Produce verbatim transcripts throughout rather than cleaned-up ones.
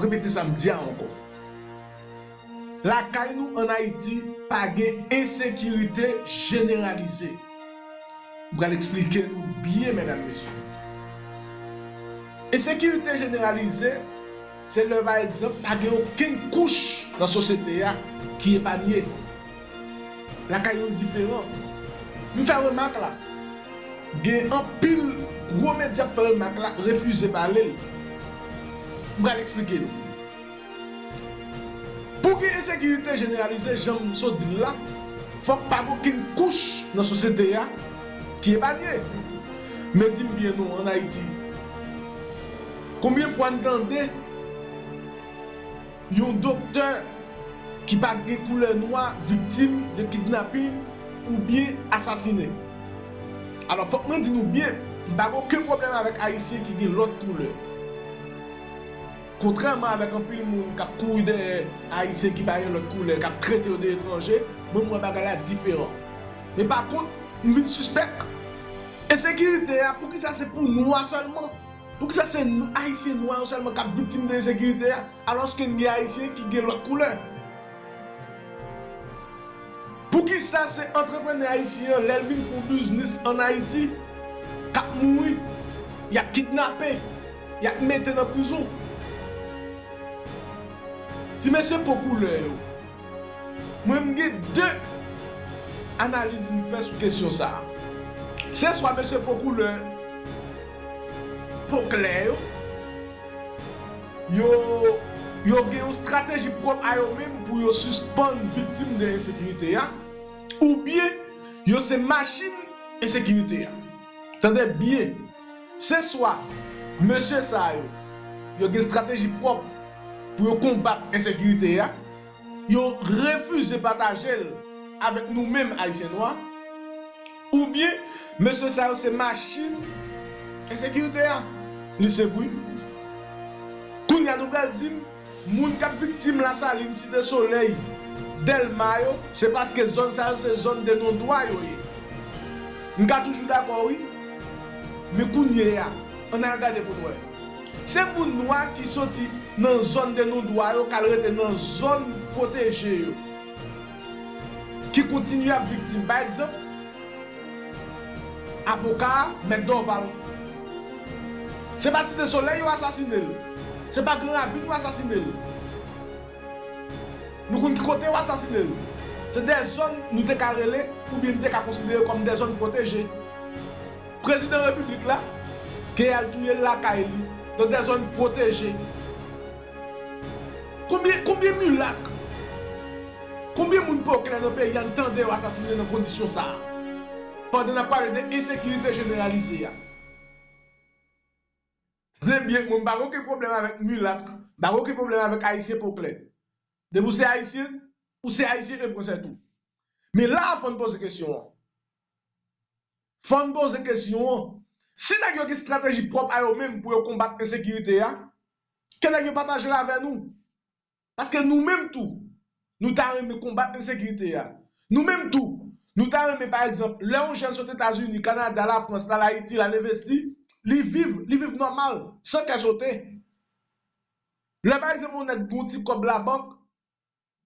repete sa m di a ankò. Lakay nou ann Ayiti, pa gen ensekirite jeneralize. M pral eksplike nou byen, medam, mesye. Ensekirite jeneralize, se lè, pa egzanp, pa gen okenn kouch nan sosyete a ki epanye. Lakay nou diferan. M fè remak la. Gen anpil gwo medya k fè remak la, refize pale l. M pral eksplike nou. Pou gen ensekirite jeneralize, jan m sot di l la, fòk pa gen okenn kouch nan sosyete a ki epanye. Men di m byen non, ann Ayiti, konbyen fwa n tande yon doktè ki pa gen koulè nwa viktim de kidnaping oubyen asasinen? Alò, fòk mwen di nou byen, m pa gen okenn pwoblèm avèk Ayisyen ki gen lòt koulè. Kontrèman avèk anpil moun k ap kouri dèyè Ayisyen ki pa gen lòt koulè, k ap trete yo de etranje, mwen, m wè bagay la diferan. Men pa kont, m vin sispèk. Ensekirite a, poukisa se pou nwa sèlman? Poukisa se n-, Ayisyen nwa yo sèlman k ap viktim de ensekirite a, alòske n gen Ayisyen ki gen lòt koulè? Poukisa se antreprenè ayisyen an, lè l vin fè yon biznis ann Ayiti, k ap mouri, y ap kidnape, y ap mete nan prizon? Ti mesye po koulè yo, mwen, m gen de analiz m fè sou kesyon sa a. Se swa mesye po koulè, po klè yo, yo, yo gen yon estrateji pwòp a yo menm pou yo sispann viktim de ensekirite a, oubyen yo se machin ensekirite a. Tande byen, se swa mesye sa yo, yo gen estrateji pwòp pou yo konbat ensekirite a, yo refize pataje l avèk nou menm Ayisyen nwa, oubyen mesye sa yo se machin ensekirite a. Li se bri. Kounye a nou pral di m, moun k ap viktim Lasalin, Site Solèy, Dèlma yo, se paske zòn sa yo se zòn de non dwa yo ye. M ka toujou dakò, wi. Men kounye a, ann al gade pou n wè. Se moun nwa ki soti nan zòn de non dwa yo, k al rete nan zòn pwoteje yo, ki kontinye ap viktim. Pa egzanp, avoka a, Mèt Dorval. Se pa Site Solèy yo asasine l. Se pa Gran Ravin yo asasine l. Nou konn ki kote yo asasine l. Se de zòn nou te ka rele, oubyen nou te ka konsidere kòm de zòn pwoteje. Prezidan repiblik la te al touye l lakay li, nan de zòn pwoteje. Konbyen, konbyen milat, konbyen moun po klè nan peyi a n tande yo asasine nan kondisyon sa a? Pandan n ap pale de ensekirite jeneralize a. Tande byen, mwen m pa gen okenn pwoblèm avèk milat, m pa gen okenn pwoblèm avèk ayisyen po klè. Depi w se ayisyen, ou se ayisyen e pwen sètou. Men la a, fò n poze kesyon an. Fò n poze kesyon an. Si nèg yo gen estrateji pwòp a yo menm pou yo konbat ensekirite a, ke nèg yo pataje l avè nou. Paske nou menm tou, nou ta renmen konbat ensekirite a. Nou menm tou, nou ta renmen, pa egzanp, lè yon jèn sot Etazini, Kanada, Lafrans, l al Ayiti, l al envesti, li viv, li viv nòmal, san kè sote. Lè, pa egzanp, yon nèg gen yon ti kòb labank,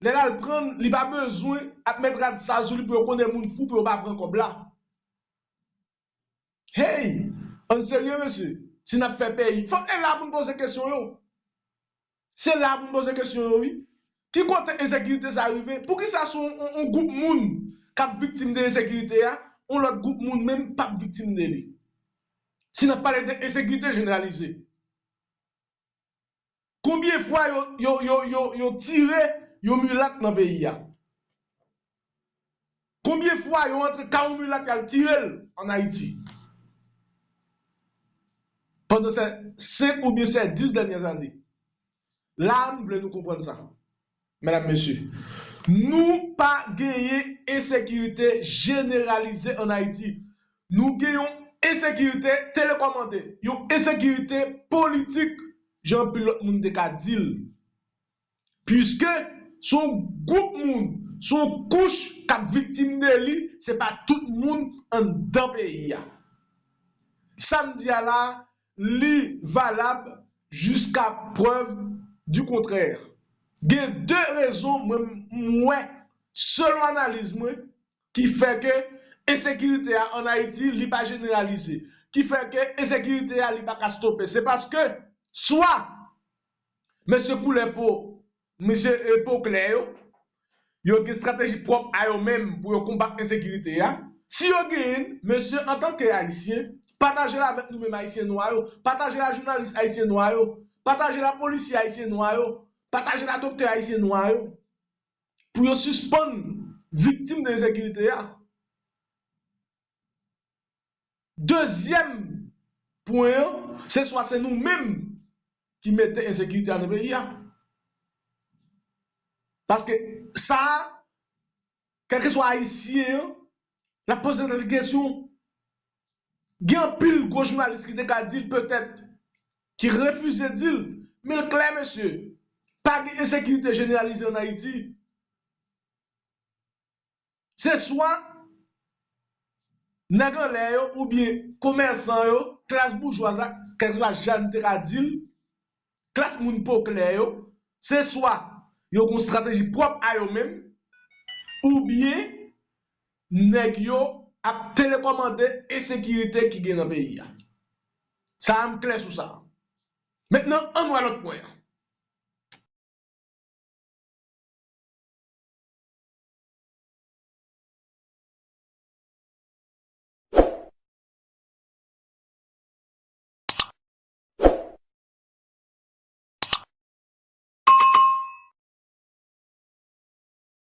lè l al pran l, li pa bezwen ap met rad sal sou li pou yo konnen moun fou pou yo pa pran kòb la. Hey! Ann serye, mesye. Si n ap fè peyi, fòk e la pou n poze kesyon yo. Se la pou n poze kesyon yo, wi. Ki kote ensekirite sa rive? Poukisa se yon, yon, yon gwoup moun k ap viktim de ensekirite a, yon lòt gwoup moun menm p ap viktim de li? Si n ap pale de ensekirite jeneralize. Konbyen fwa yo, yo, yo, yo, yo tire yon milat nan peyi a? Konbyen fwa yo antre kay yon milat y al tire l ann Ayiti? Pandan se senk oubyen se dis dènyè ane. La a, m vle nou konprann sa. Medam, mesye, nou pa genyen ensekirite jeneralize ann Ayiti. Nou gen yon ensekirite telekòmande, yon ensekirite politik, jan anpil lòt moun te ka di l. Piske se yon gwoup moun, se yon kouch k ap viktim de li, se pa tout moun anndan peyi a. Sa m di a la, li valab jiska prèv du contraire. Gen de rezon mwen m wè, selon analiz mwen, ki fè ke ensekirite a ann Ayiti, li pa jeneralize, ki fè ke ensekirite a, li pa ka stope. Se paske swa mesye koulè po, mesye e po klè yo, yo gen estrateji pwòp a yo menm pou yo konbat ensekirite a. Si yo genyen, mesye, antanke Ayisyen, pataje l avèk nou menm Ayisyen nwa yo, pataje l ak jounalis Ayisyen nwa yo, pataje l ak polisye Ayisyen nwa yo, pataje l ak doktè Ayisyen nwa yo, pou yo sispann viktim de ensekirite a. Dezyèm pwen an, se swa se nou menm ki mete ensekirite a nan peyi a. Paske sa, kèlkeswa Ayisyen an, l ap poze tèt li kesyon. Gen anpil gwo jounalis ki te ka di l petèt, ki refize di l, men l klè, mesye, pa gen ensekirite jeneralize ann Ayiti. Se swa nèg anlè yo oubyen komèsan yo, klas boujwaz la, kèlkeswa jan n te ka di l, klas moun po klè yo, se swa yo gen yon estrateji pwòp a yo menm, oubyen nèg yo ap telekòmande ensekirite ki gen nan peyi a. Sa a, m klè sou sa. Mentnan, ann wè lòt pwen an.